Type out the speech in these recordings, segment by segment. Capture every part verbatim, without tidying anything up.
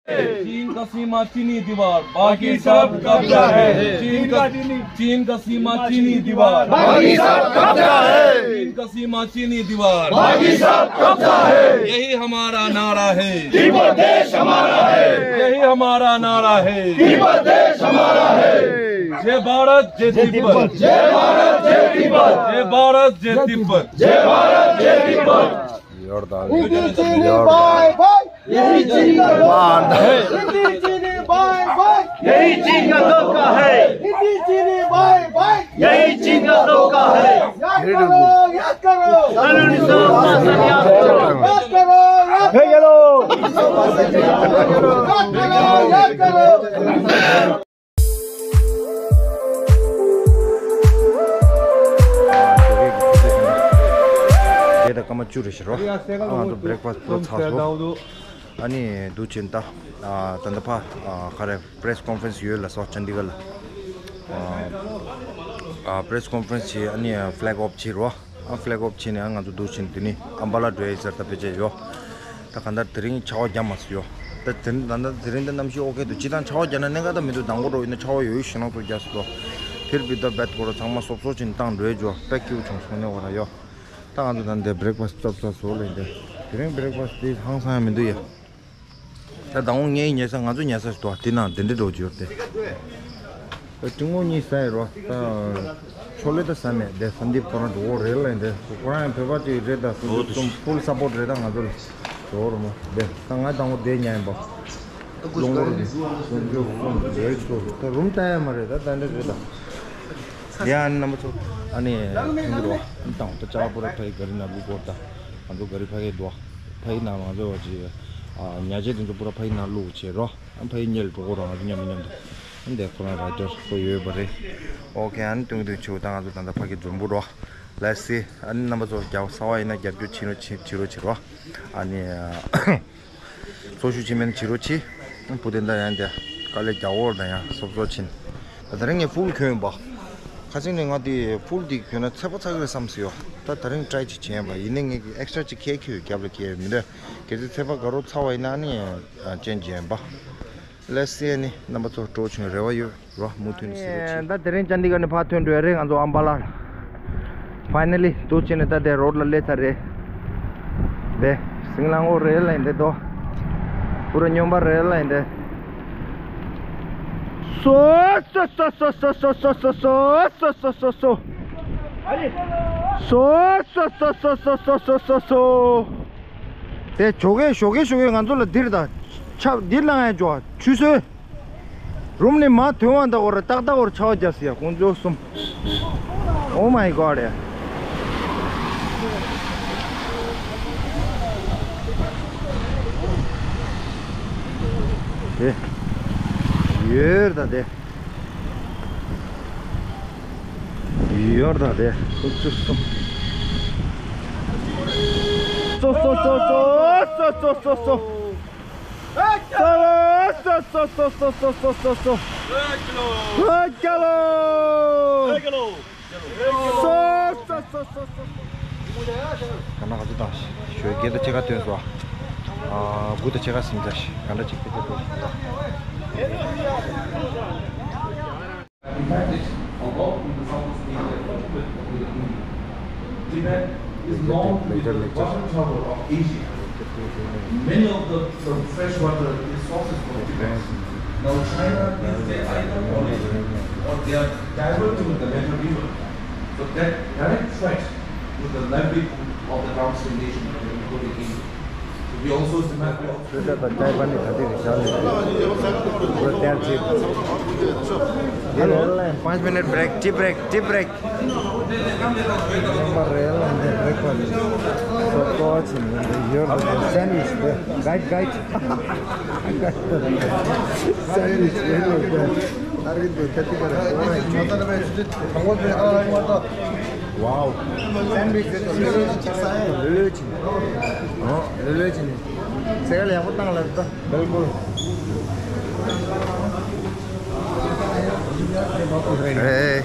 चीन का सीमा चीनी दीवार, बाकी सब कब्जा है। चीन का, चीन का सीमा चीनी दीवार, बाकी सब कब्जा है। चीन का सीमा चीनी दीवार, बाकी सब कब्जा है। यही हमारा नारा है, तिब्बत देश हमारा है। यही हमारा नारा है, तिब्बत देश हमारा है। जय भारत, जय तिब्बत। जय भारत, जय तिब्बत। जय भारत, जय तिब्बत। जय भारत, जय तिब्बत। हिंदी चीनी बाय बाय। यही चीन का धोखा है। हिंदी चीनी बाय बाय। यही चीन का धोखा है। हिंदी चीनी बाय बाय। यही चीन का धोखा है। याद करो, याद करो। सन उन्नीस सौ उनसठ याद करो। याद करो, याद करो। याद करो, याद करो। དེ་ད་སྐར་མ་བཅུ་རེ་ཞིག་རོ། ཨ་ང་ཚོ་བྷི་རེག་ཕ་སི་པུ་ར་ཚར་སོང་། ཨ་ནི་འདུག་ཕྱིན་ད། ཨ་ད་ད་ཕ་ཨ་ག་རེ་པི་རེ་སི་ཀོན་ཕ་རེན་སི་ཡོད་ལ་སོ་ཅན་ཌི་གར་ལ། ཨ་པི་རེ་སི་ཀོན་ཕ་རེན་སི་བྱས། ཨ་ནི་ཕི་ལེག་ཨོཕ་བྱས་རོ། ཨ་ཕི་ལེག་ཨོཕ་བྱས་ནས་ཨ་ང་ཚོ་འདུག་ཕྱིན་དེ་ནི་ཨམ་བ་ལ་འགྲོ་ཡི་ཟེར་ད་ཕེབས་བྱས་ཡོད། ད་གང་ལྟར་དེ་རིང་ཆར་པ་བརྒྱབ་མ་སོང་ཡོད། ད་དེ་རིང་ད་ལྟ་དེ་རིང་ད་གནམ་གཤིས་ཨོ་ཁེ་འདུག་སྤྱིར་བཏང་ཆར་པ་བརྒྱབ་ན་གནད་འགག་ད་མི་འདུག་མདང་དགོང་དྲོ་ཡིན་ན་ཆར་པ་ཡོད་ཡོད་ཞེད་སྣང་ཚོར་རྒྱག་སྲིད་དོ། ཕིར་བི་ད་བེད་གོ་ར་ཚང་མ་སོབ་སོབ་ཕྱིན་བཏང་འགྲོ་ཡི་ཇོ་པེག་ཀྱུ་བྱུང་སོང་ནས་འོ་ར་ཡོད། ད་ང་ཚོ་ད་འདི་བྷི་རེག་ཕ་སི་ཙོབ་ཙོབ་བཟོ་ལེ་འདི། དེ་རིང་བྷི་རེག་ཕ་སི་འདི་ཧང་སང་ཡང་མི་འདུག་ཡ། ད་ད་འོང་ངས་ཉལ་ས་ང་ཚོ་ཉལ་ས་ཞིག་འདུག་དེ་ནང་དེ་འདྲ་འགྲོ་རྒྱུ་ཡོད་དེ། ད་ཏྲིང་མོ་གཉིས་ཟ་ཡི་རོ། ད་ཆོ་ལེ་ད་ཟ་མེད་དེ་ས་འདི་ཁོ་རང་འགྲོ་འོ་རེད་ལ་ཡིན་དེ་ཁོ་རང་ཡང་བོད་པ་ཅིག་རེད། ད་སུ་ཚོ་ཚུམ་ཕུལ་སབ་པོར་རེད། ད་ང་ཚོ་ལ་འགྲོ་རོ་མོ་དེ་ད་ང་དང་པོ་དེ་ཉལ་ཡིན་པ། རླུང་འཁོར་དེ་སུ་ཚོ་ཚུམ་རེད་ཚོ་ད་རུམ་ལྟ་ཡ་མ་རེད། ད་ད་འདྲ་རེད་ད། ཡ་ཨ་ནི་རྣམ་པ་ཚོ་ཨ་ནི་ཐུང་གི་རོ། ཨ་ནི་དང་ད་ཅག་པོ་ར་ཕ་ཡི་ག་རི་ན་བུ་གོར་ད་ང་ཚོ་ག་རི་ཕ་གི་འདུག་ཕ་ཡི་ན་ང་ཚོ་ཅི་ཉ་ཆེ་དེ་ཚོ་པོ་ར་ཕ་ཡི་ན་བླུག་བྱེད་རོ། ཨ་ཕ་ཡི་ཉལ་འགྲོ་གོ་རོ། ང་ཚོ་མཉམ་མཉམ་དུ་ཨ་འདས་ཁོ་རང་ར་ཇོར་ཁོ་ཡོད་པ་རེད། ཨོ་ཁེ་ཨ་ནི་ཐུང་གི་ཆུ་ད་ང་ཚོ་ད་ད་ཕ་གི་འཛོམས་བུ་རོ། ལེ་སི་ཨ་ནི་རྣམ་པ་ཚོ་རྒྱབ་ས་བ་ཡིན་ན་རྒྱབ་སྐྱོར་བྱེད་རོགས་བྱེད་རོགས་བྱེད་རོགས། ཨ་ནི། ཚོགས་ཞུགས་བྱེད་མིན་བྱེད་རོགས་གྱིས། བུ་དེ་འདྲ་ཡང་དེ་དཀའ་ལས་རྒྱག་འོར་དང་ཡང་སོབ་སོབ་ཕྱིན། ད་ད་རིང་ངས་ཕུལ་གྱོན་ཡིན་པ། ཁ་སང་ནས་ང་དེ་ཕུལ་དེ་གྱོན་ན་ཚད་པ་ཚ་གི་རེད་བསམ་སོང་ཡོད། ད་ད་རིང་ཊི་རའེ་ཅིག་བྱས་ཡིན་པ་ཡིན་ནའི་ངས་ཀྱི་ཨེག་སི་ཊྲ་ཅིག་ཁྱེར་ཁྱོད་རྒྱབ་ལ་ཁྱེར་མི་འདོད། གལ་སྲིད་ཚད་པ་དགའ་རོགས་ཚ་བ་ཡིན་ན་ནི་ཅན་བྱས་ཡིན་པ། ལེ་སི་ཨ་ནི་རྣམ་པ་ཚོ་སྤྲོ་བྱུང་རེ་བ་ཡོད་རོ། མུ་མཐུད་ནས་གཟིགས་རོགས་བྱེད། ད་དེ་རིང་ཅན་ཌི་གར་ནས་ཕར་ཐོན་འགྲོ་ཡ་རེད་ང་ཚོ་ཨམ་བ་ལ། ཕའི་ནལ་ལི་འདུག་བྱས་ནས་ད་དེ་རོཌ་ལ་སླེབས་ཚར་རེད། དེ་སིང་ལང་འོ་རེད་ལ་ཡིན་དེ་དོ། པུ་ར་སྨྱོན་པ་རེད་ལ་ཡིན་དེ། སོ་སོ་སོ་སོ། དེ་ཞོགས་ཀས་ཞོགས་ཀས་ཞོགས་ཀས་ང་ཚོ་ལ་འདིར་ད་ཆབ་འདིར་ལངས་ཡ་འཇོག་ཆུད་ཟོས། རུམ་ནས་མར་ཐོན་བ་འདྲ་བོ་ར་ཏག་ཏག་བོར་ཆར་པ་བརྒྱབ་སི་ཡ་ཁོང་ཚོ་གསུམ། Oh my god ཡ། དེ། ཡོད་ད་དེ། ཡོད་ད་དེ། ཁོང་ཚོ་གསུམ། སོ་སོ་སོ་སོ། ག་ན་ག་ཚོད་དང་ཞོལ་རྒྱལ་དུ་ཕྱེད་ཀ་ཐོན་སོང་། ཨ་དགུ་དང་ཕྱེད་ཀ་ཟིན་ཚར་ཤག་ག་འདྲ་ཅིག་ཕེབས་ཀྱི་འདུག Imagine a lot in the Southeast Asia, Tibet is known to be the water tower of Asia. Many of the, the fresh water resources from Tibet. Now China is they either polluting or they are diverting the major river. So that direct threat to the livelihood of the downstream nation, including India. We also demand. पाँच minute break, tea break, tea break. Number rail and the breakfast. So coach, your sandwich, guide, guide. Sandwich, very good. Wow. Sandwich, ལོས་ལོས་ཅིག་ཨོ་ལོས་ལོས་ཅིག་ནི། ཟེར་ཡག་པོ་བཏང་ལབ་ད། बिल्कुल। ཨེ།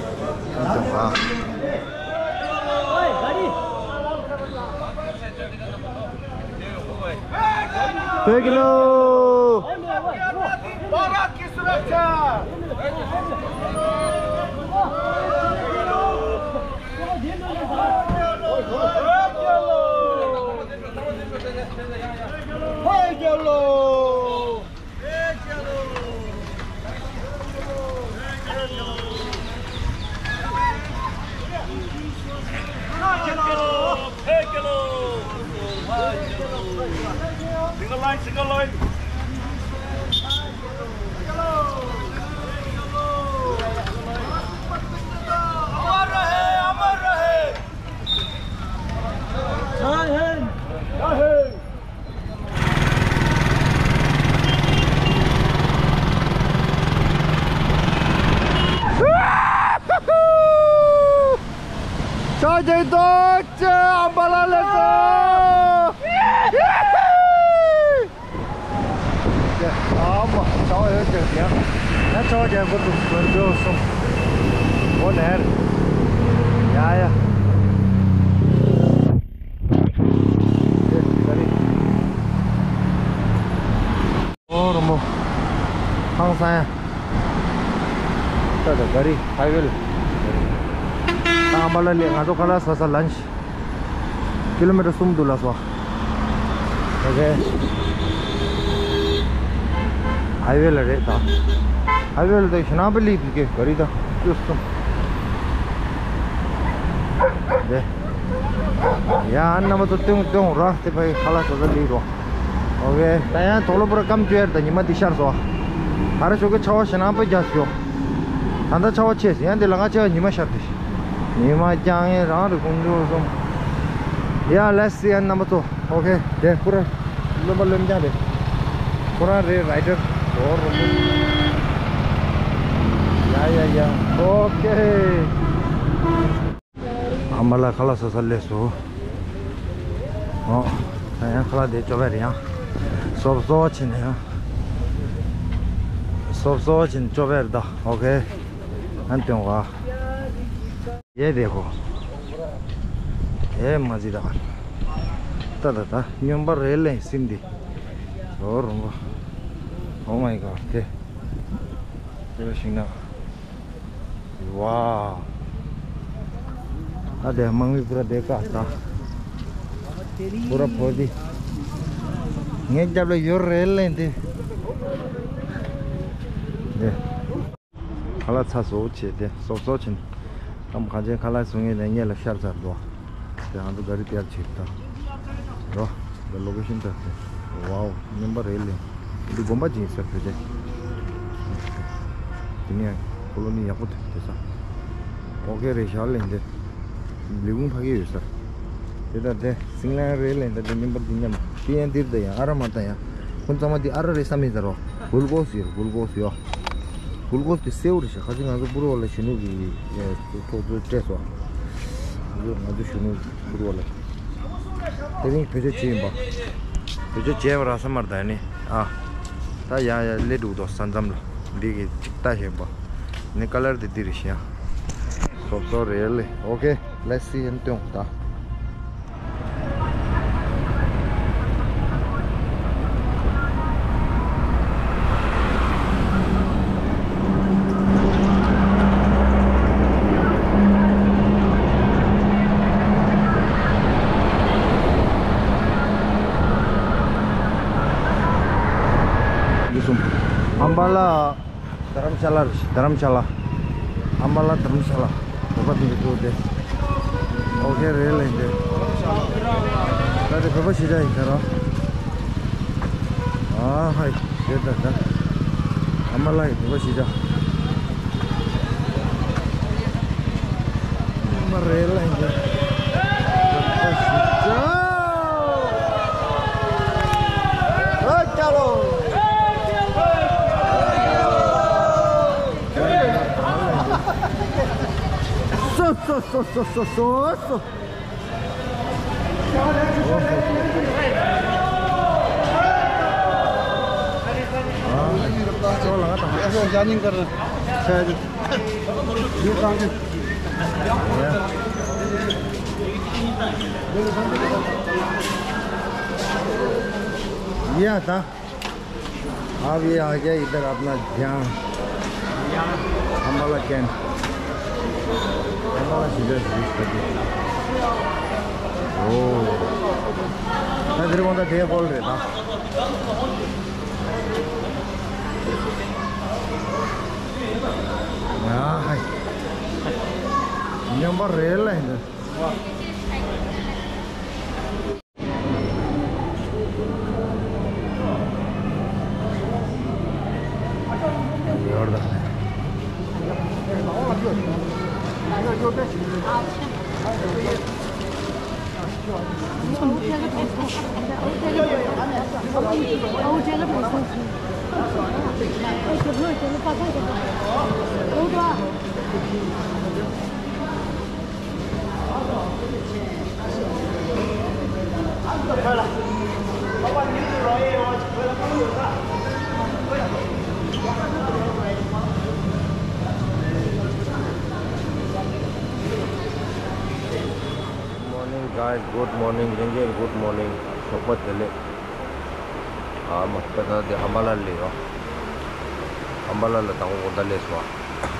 བོད་ཀྱི་ལོ། Single line, single line. अमर रहे, अमर रहे। जय हिंद। जय हिंद। ཞོགས་ཇ་ཏོག་ཙེ་ཨམ་བ་ལ་ལ་སོ། ཨ་མ། ཆར་པ་ཡོད་ཀྱང་ཡང་། ཡང་ཆར་པ་རྒྱག་དགོས་འདུག་དགོས་འདུག་གསུངས། འོ་ནས། ཡ་ཡ། ཨེ། ག་རེ། ཨོ་རོ་མོ། ཧང་སང་ཡ། ད་ད་ག་རེ་ཧའི་ཝེ་ལ། ད་ཨམ་བ་ལ་ལས་ང་ཚོ་ཁ་ལག་ཟ་ས་ལན་ཆི། ཀི་ལོ་མི་ཊར་གསུམ་འདུག་ལ་སོ། ཨོ་ཁེ། ཧའི་ཝེ་ལ་རེད་ད། ཧའི་ཝེ་ལ་ད་ཞེ་ནང་པ་ལི་དུ་ཀེ་ག་རེ་ད་ཅུ་གསུམ། དེ། ཡ་ཨ་ནི་རྣམ་པ་ཚོ་སྟོན་སྟོན་ར་དེ་ཕ་གི་ཁ་ལག་ཟ་ས་ལི་རོ། ཨོ་ཁེ། ད་ཡང་དོག་ལོ་པུ་ར་སྐམ་བཅོས་ཡར་ད་ཉི་མ་འདི་ཤར་སོ། ཨ་ར་ཞོགས་ཀས་ཆར་པ་ཞེ་ནང་པ་རྒྱག་ཤོག་ད་ལྟ་ཆར་པ་ཆེ་ཟེར་ཡང་འདི་ལ་ང་ཆེ་བ་ཉི་མ་ཤར་ཏེ། ཉི་མ་རྐྱང་ངེ་རང་རེ་ཀུན་འགྲོ་སོང་། ཡ་let's see ཨ་རྣམ་པ་ཚོ། ཨོ་ཁེ། དེ་ཁོ་རང་བློན་པ་བློན་རྐྱང་རེད། ཁོ་རང་རེད་རའི་ཌར་རོ་རོ། ཡ་ཡ་ཡ། ཨོ་ཁེ། ཨམ་བ་ལ་ཁ་ལག་ཟ་ས་སླེབས་སོང་། ཨོ། ད་ཡང་ཁ་ལག་དེ་སྐྱོ་བས་རེད་ཡང་། སོབ་སོབ་ཕྱིན་ནས་ཡང་། སོབ་སོབ་ཕྱིན་སྐྱོ་བས་རེད་ད། ཨོ་ཁེ། ཨན་སྟོན་ག་ཡེ་དེ་ཧོ། ཨེ་མ་ཟི་ད། ད་ད་ད་སྨྱོན་པ་རེད་ལེ་སིམ་འདི། ཨོ་རོང་པ། Oh my God དེ། དེ་ལ་ཤིང་ན། ཝའོ། ཨ་དེ་དམག་མི་པུ་ར་དེ་ཀ་ད། པུ་ར་ཕོ་དི། ངའི་རྒྱབ་ལ་ཡོད་རེད་ལེ་འདི། དེ། ཁ་ལག་ཚ་བཟོ་བྱས་ཏེ་སོབ་སོབ་ཕྱིན། ཨམ་གང་ཅན་ཁ་ལག་བཟོ་ངེས་ནས་ངེས་ལ་ཤར་ཚར་འདུག་དེ་ང་ཚོ་ག་རི་དེར་ཕྱིན་ད། རོ། འདི་ལོ་ཀེ་ཤན་ད་དེ། ཝའོ། སྨྱོན་པ་རེད་ལེ། འདི་དགོན་པ་ཅིག་ཡིན་ས་རེད་དེ། དེ་ནས་ཀོ་ལོ་ནི་ཡག་པོ་ཐུག་དེ་ས། ཨོ་ཁེ་རེད་ཤག་ལེ་འདི། ལས་ཁུངས་ཕ་གི་ཡོད་ས། དེ་ད་དེ་སིང་ལན་རེད་ལེ་ད་དེ་སྨྱོན་པ་འདི་མཉམ་དེ་ཡང་འདིར་ད་ཡང་ཨ་ར་མ་ད་ཡང་། ཁོང་ཚང་མ་འདི་ཨ་ར་རེད་བསམ་མེད་ཟེར་རོ། གུལ་ཀོས་ཡོད་གུལ་ཀོས་ཡོད། གུལ་ཀོས་དེ་སེའུ་རེད་ཤག་ཁ་ཅིག་ང་ཚོ་པུ་རུ་བ་ལ་གཞོན་ནུ་གི་ཚོགས་གཙོ་སྤྲད་སོ། ང་ཚོ་ང་ཚོ་གཞོན་ནུ་པུ་རུ་བ་ལ། དེ་རིང་བེད་སྤྱོད་བྱས་ཡིན་པ། བེད་སྤྱོད་བྱས་པ་རག་ས་མ་རེད་ད་ནི། ཨ། ད་ཡ་ཡ་སླེབས་འདུག་དོ་ས་མཚམས་ལ། འདི་གི་ཅིག་ལྟ་ཤེས་པ། ནི་ཀ་ལར་དེ་འདི་རེད་ཤག་སོབ་སོབ་རེད་ལེ། ཨོ་ཁེ། Let's see and ཏོང་ད། འདི་གསུམ། ཨམ་བ་ལ། དྷ་རམ་ཤ་ལ་རེད། དྷ་རམ་ཤ་ལ། ཨམ་བ་ལ་དྷ་རམ་ཤ་ལ། བོད་པ་དེ་འདྲ་འདུག་སྟེ། ཨོ་ཁེ་རེད་ལེ་འདི། ད་དེ་བོད་པ་གཞིས་ཆགས་ཡིན་ཁ་རོ། ཨ་ཧའི། དེ་ད་ད། ཨམ་བ་ལ་ཡི་བོད་པ་གཞིས་ཆགས། མ་རེད་ལ་ཡིན། ཨ་ཅག་ལོ། སོ་སོ་སོ་སོ། ऐसे जानिंग कर रहे हैं। शायद। ये काम के। ये था। अब ये आ गया इधर अपना ध्यान। ཨམ་བ་ལ་ཀན། ཨམ་བ་ལ་ཞིག་རེད་ཞིག་རེད། ཨོ། ད་དེ་རིང་ད་དེའི་ཧོལ་རེད་ད། ཨ་ཧའི། ཉམས་པ་རེད་ལ་ཡིན་ད། Morning, guys. Good morning. ལྷན་རྒྱས། good morning. ཞོགས་པ་བདེ་ལེགས། ཨ་མ། ད་ད་དེ་ཨམ་བ་ལ་ལ་ཡོད། ཨམ་བ་ལ་ལ་དང་པོ་དགོང་དག་སླེབས་སོང་།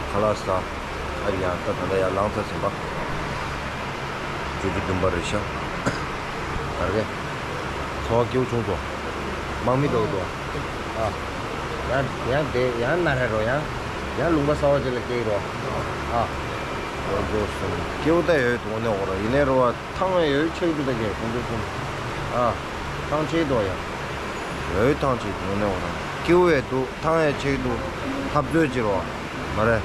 ཁ་ལག་ཟ། ཨ་ཡ། ད་ད་ད་ཡར་ལངས་ཚར་ཟིན་པ། བཅུ་བཅུ་བདུན་པ་རེད་ཤག་ད་རེད། ཚོར་བ་སྐྱིད་པོ་བྱུང་སོང་། དམག་མི་འདྲ་བོ་འདུག་ཨ། ཡང་ཡང་དེ་ཡང་ན་རེ་རོ། ཡང་ཡང་ལུང་པ་གསར་པ་ཅིག་ལ་སྐྱེལ་རོ། ཨ། དཀོན་མཆོག་གསུམ། སྐྱིད་པོ་ད་ཡོད་འདུག་ནས་འོ་ར། ཡིན་ནའི་རོ་བ། ཐང་ཡོད་ཆེ་འདུག་ད་གས། དཀོན་མཆོག་གསུམ། ཨ། ཐང་ཆེ་འདུག་ཡ། ཡོད་ཐང་ཆེ་འདུག་ནས་འོ་ར། སྐྱིད་པོ་ཡོད་འདུག་ཐང་ཡོད་ཆེ་འདུག་འཐབ་རྩོད་ཅིག་རོ། མ་རེད།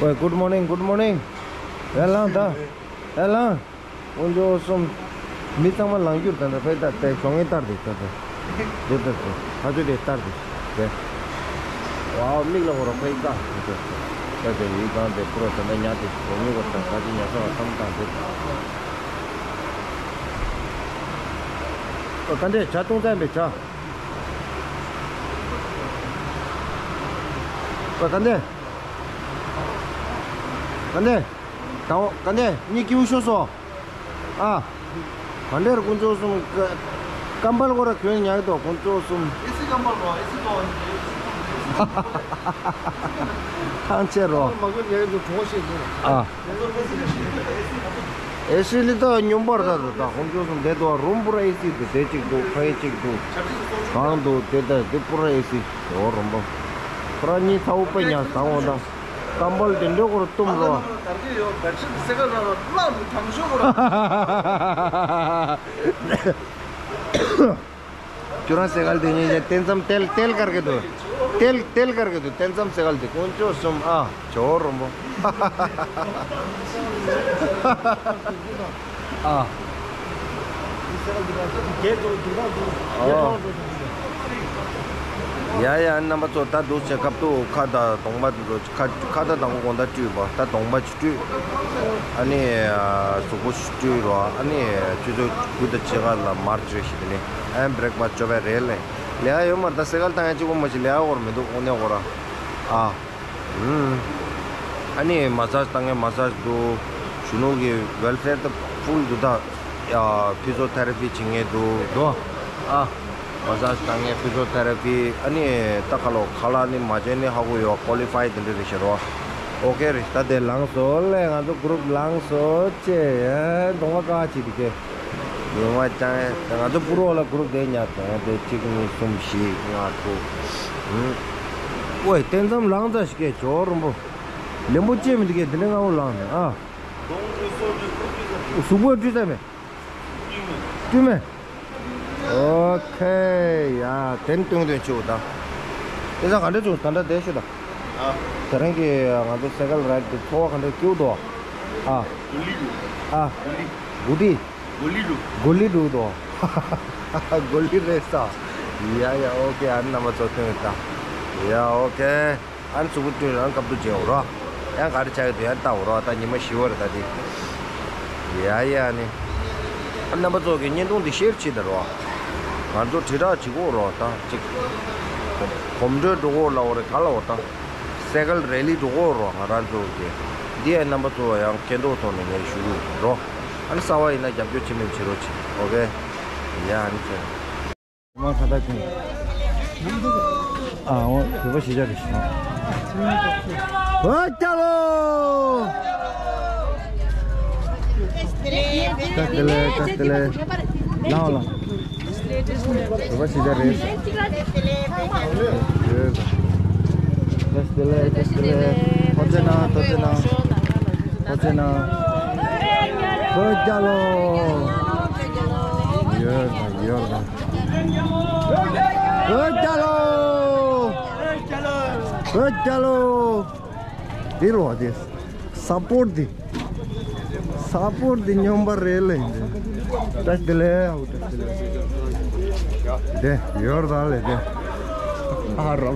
ཝེ། good morning, good morning. ཡར་ལངས་ད། ཡར་ལངས། དཀོན་མཆོག་གསུམ། མི་ཚང་མ་ལངས་རྒྱུར་ད་ལྟ་ཕེབས་ད། དེ་ཞོགས་ངེས་ལྟར་དེ་ད་ལྟ། དེ་ལྟར་དེ་ཕ་ཚོད་དེ་ལྟར་དེ་དེ། ཝའོ། མིག་ལ་འོ་ར་ཕེབས་ད། དེ་ད་དེ་ཡིག་ཚང་དེ་པུ་ར་ད་ལྟ་ཉར་དེ་ཞོགས་ངེས་པ་ད་ཕ་ཚོད་ཉར་ས་བ་ཐམ་ཐང་དེ། ཨོ། ག་འདྲས། ཇ་བཏུང་ཚར་པས། ཇ། ཨོ། ག་འདྲས། ག་འདྲས། ད་འོ། ག་འདྲས། གཉིད་སྐྱིད་པོ་ཤོར་སོང་། ཨ། ག་འདྲས་རེད། དཀོན་མཆོག་གསུམ། ཀ་ཀམ་པལ་ཁོ་ར་གྱོན་ཉག་དོ། དཀོན་མཆོག་གསུམ། ཨེ་སི་ཀམ་པལ་རོ། ཨེ་སི་དོ། ཐང་ཆད་རོ། མ་གྱོན་ཉག་དོ། གྲོགས་ཤིག་འདུག་ཨ། ཨེ་སི་ལི་ད་སྙོམས་པར་ད་དོ། ད་དཀོན་མཆོག་གསུམ། དེ་དོ་རུམ་པུ་ར་ཨེ་སི་དོ། དེ་གཅིག་འདུག་ཕ་གི་གཅིག་འདུག་གང་འདུག་དེ་ད་དེ་པུ་ར་ཨེ་སི། དེ་འོ་རུམ་པ། ཁོ་ར་གཉིད་ཚ་པོ་དཔེ་ཉལ་སོང་འོ་ད། ཀམ་པལ་དེ་འདྲ་ཁོ་ར་བཏུམ་རོ། ད་གི་ཡོད། བེད་ཤིད་སེ་ག་ར་ལ་ལ་དང་ཤོག་གོ་ར། ཁྱོད་རང་སེ་གལ་དེ་ཉིན་ཅན་ཏན་ཙམ་ཏེལ་ཏེལ་དཀར་གི་འདུག་ཏེལ་ཏེལ་དཀར་གི་འདུག་ཏན་ཙམ་སེ་གལ་དེ། དཀོན་མཆོག་གསུམ། ཨ། ཇོ་རོམ་པོ། ཨ། ཨོ། ཡ་ཡ། རྣམ་པ་ཚོ། ད་འདུག་སེ་ཁ་ཐུག་ཁ་དང་གདོང་པ་འདུག་ཁ་ཁ་ད་དང་པོ་དགོང་དག་བཀྲུས་པ། ད་གདོང་པ་ཅིག་བཀྲུས། ཨ་ནི་ཨ་གཟུགས་པོ་ཞིག་བཀྲུས་རོགས། ཨ་ནི་ཆུ་ཚོད་དགུ་དང་ཕྱེད་ཀ་ལ་མར་བཅོས་ཤིག་དེ་ནི་ཨ་བྷི་རེག་ཕ་སི་ཊི་བཅོ་བས་རེད་ལེ། ལས་ཀ་ཡོད་མ་རེད། ད་སེ་གལ་བཏང་ཡ་གཅིག་པོ་མ་གཏོགས་ལས་ཀ་ཡོད་མི་འདུག་དངོས་གནས་ཁོ་ར། ཨ། ཨ་ནི་མ་སཱ་ཇི་བཏང་མཁན་མ་སཱ་ཇི་འདུག་གཞོན་ནུ་གི་ཝེལ་ཕེར་ད་ཕུལ་འདུག་ད། ཨ། ཕི་ཛི་ཡོ་ཐེ་ར་པི་བྱེད་མཁན་འདུག་འགྲོ། ཨ། མ་སཱ་ཇི་བཏང་མཁན། ཕི་ཛི་ཡོ་ཐེ་ར་པི། ཨ་ནི་ད་ཁ་ལོ་ཁ་ལག་ནི་མ་བྱས་ནི་ཧ་གོ་ཡོད། ཀོ་ལི་ཕའི་དེ་འདྲ་རེད་ཤག་རོ། ཨོ་ཁེ་རེད། ད་དེ་ལངས་སོང་ལེ། ང་ཚོ་གུ་རུབ་ལངས་སོང་ཅེ། ཨེ། གདོང་པ་དཀར་ཅིག་དེ་གས། ཡོང་བ་ཅང་། ང་ཚོ་པུ་རོ་ལ་གུ་རུབ་དེ་ཉར་དང་དེ་གཅིག་གཉིས་གསུམ་བཞི་ལྔ་དྲུག་ཨུམ། ཨོའི་ཏན་ཙམ་ལངས་ཚར་ཞིག་གས། ཇོ་རོམ་པོ། ལེན་པོ་ཅེ་མི་འདུག་གས། དེ་འདྲ་སྔ་པོ་ལངས་ནས། ཨ། གཟུགས་པོ་བཀྲུས་ཚར་མེད། བཀྲུས་མེད། ཨོ་ཁེ། ཡ། དེ་ནི་སྟོན་སྟོན་ཆུ་བོ་དང་། དེ་ཚང་ག་འདྲ་བྱུང་། ད་ལྟ་བསྡད་ཤོག་དང་། ཨ། དེ་རིང་གི་ང་ཚོ་སེ་གལ་རའིཌ་དེ་ཚོར་བ་ག་འདྲ། སྐྱིད་པོ་འདུག་ཨ། གོ་ལི་འདུག་ཨ། གོ་ལི། གོ་ལི་འདུག་གོ་ལི་འདུག་དོ། གོ་ལི་རེད་ས། ཡ་ཡ། ཨོ་ཁེ། ཨ་ནི་རྣམ་པ་ཚོ་སྟོན་ཡོད་ད། ཡ། ཨོ་ཁེ། ཨ་ནི་གཟུགས་པོ་བཀྲུས་རང་སྐབས་དུ་བྱེད་འོ་རོ། ཡང་ག་རེ་ཆགས་ཀྱི་འདུག་ཡང་ལྟ་འོ་རོ། ད་ཉི་མ་བཞི་པ་རེད་ད་དེ། ཡ་ཡ། ཨ་ནི། ཨ་ནི་རྣམ་པ་ཚོ་གི་བརྙན་ཐུང་འདི་ཤེར་བྱེད་ད་རོ། ང་ཚོ་དྲིལ་བསྒྲགས་བྱེད་གོ་རོ། ད་ཅིག་གོམ་བགྲོད་འགྲོ་གོ་ལ་འོ་རེད། ག་ལ་འོ་ད། སེ་གལ་རེ་ལི་འགྲོ་གོ་རོ། ང་རང་ཚོ་གི་འདི་ཡ་རྣམ་པ་ཚོ་ཡང་མཁྱེན་རྟོགས་ཐོག་ནས་ངས་ཞུ་གི་རོ། ཨ་ནི་གསར་པ་ཡིན་ན་རྒྱབ་སྐྱོར་ཆེན་པོ་བྱེད་རོགས་བྱེད། ཨོ་ཁེ། ཡ། ཨ་ནི་ཁྱེད། མ་ཁ་ད་ཁྱོད། ཨ། འོ། བོད་པ་གཞིས་ཆགས་རེད་ཤག་ཨོ་ཅ་ལོ། བཀྲ་ཤིས་བདེ་ལེགས། བཀྲ་ཤིས་བདེ་ལེགས། ལའོ་ལའོ། བཀྲ་ཤིས་བདེ་ལེགས། བཀྲ་ཤིས་བདེ་ལེགས། བཀྲ་ཤིས་བདེ་ལེགས། ཐུགས་རྗེ་གནང་། ཐུགས་རྗེ་གནང་། ཐུགས་རྗེ་གནང་། ཨོ་ཅ་ལོ། ཡོད་དང་ཡོད་དང་། ཨོ་ཅ་ལོ། ཨོ་ཅ་ལོ། འདི་ལོ་དེ། ས་པོར་ཊི་འདི། ས་པོར་ཊི་འདི་སྨྱོན་པ་རེད་ལེ་འདི། བཀྲ་ཤིས་བདེ་ལེགས། ཨོ་བཀྲ་ཤིས་བདེ་ལེགས། དེ་ཡོད་དང་ལེ་དེ། ཨ་རོ།